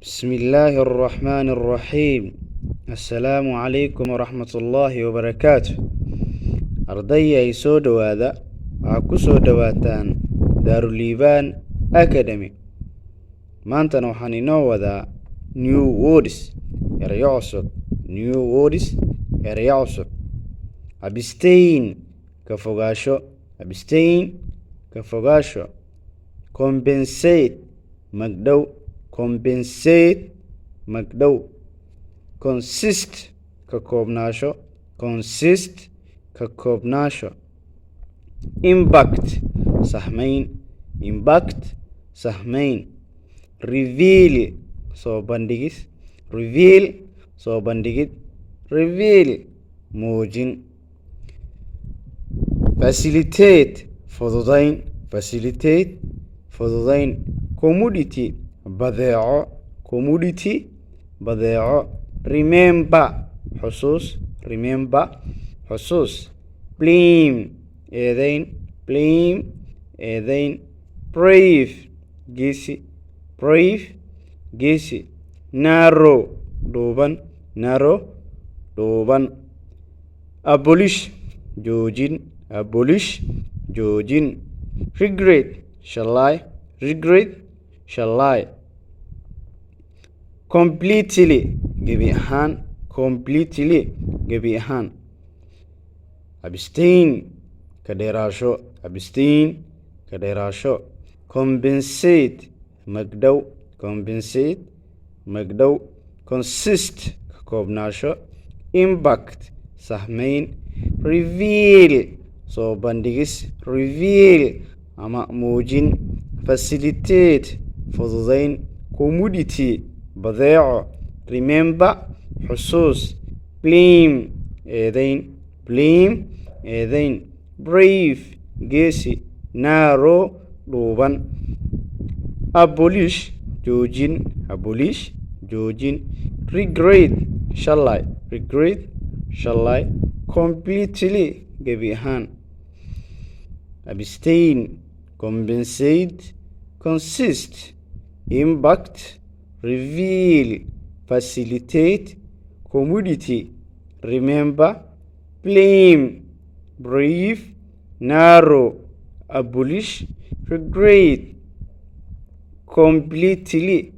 بسم الله الرحمن الرحيم. السلام عليكم ورحمة الله وبركاته. Ardayay, soo dhowaada. Waxaa ku soo dhowaataan Daaruliibaan Academy. Maantana waxaan inoo wadaa new words, erayo cusub. New words, erayo cusub. Abstain, ka fogaasho. Abstain, ka fogaasho. Compensate, magdhow. Compensate, magdhow. Consist, ka koobnaasho. Consist, ka koobnaasho. Impact, saameyn. Impact, saameyn. Reveal, soo bandhigis. Reveal, soo bandhigid. Reveal, muujin. Facilitate, fududayn. Facilitate, fududayn. Commodity, badeeco. Commodity, badeeco. Remember, xusuus. Remember, xusuus. Blame, eedeyn. Blame, eedeyn. Brave, geesi. Brave, geesi. Narrow, dhuuban. Narrow, dhuuban. Abolish, joojin. Abolish, joojin. Regret, shalay. Regret, shalay. Completely, gebi ahaan. Completely, gebi ahaan. Abstain, ka dheeraasho. Abstain, ka dheeraasho. Compensate, magdhow. Compensate, magdhow. Consist, ka koobnaasho. Impact, saameyn. Reveal, soo bandhigis. Reveal ama muujin. Facilitate, fududayn. Commodity, badeeco. Remember, xusuus. Blame, eedayn. Blame, eedayn. Brave, geesi. Narrow, dhuuban. Abolish, joojin. Abolish, joojin. Regret, shalay. Regret, shalay. Completely, gebi ahaan. Abstain, compensate, consist, impact, reveal, facilitate, commodity, remember, blame, brave, narrow, abolish, regret, completely.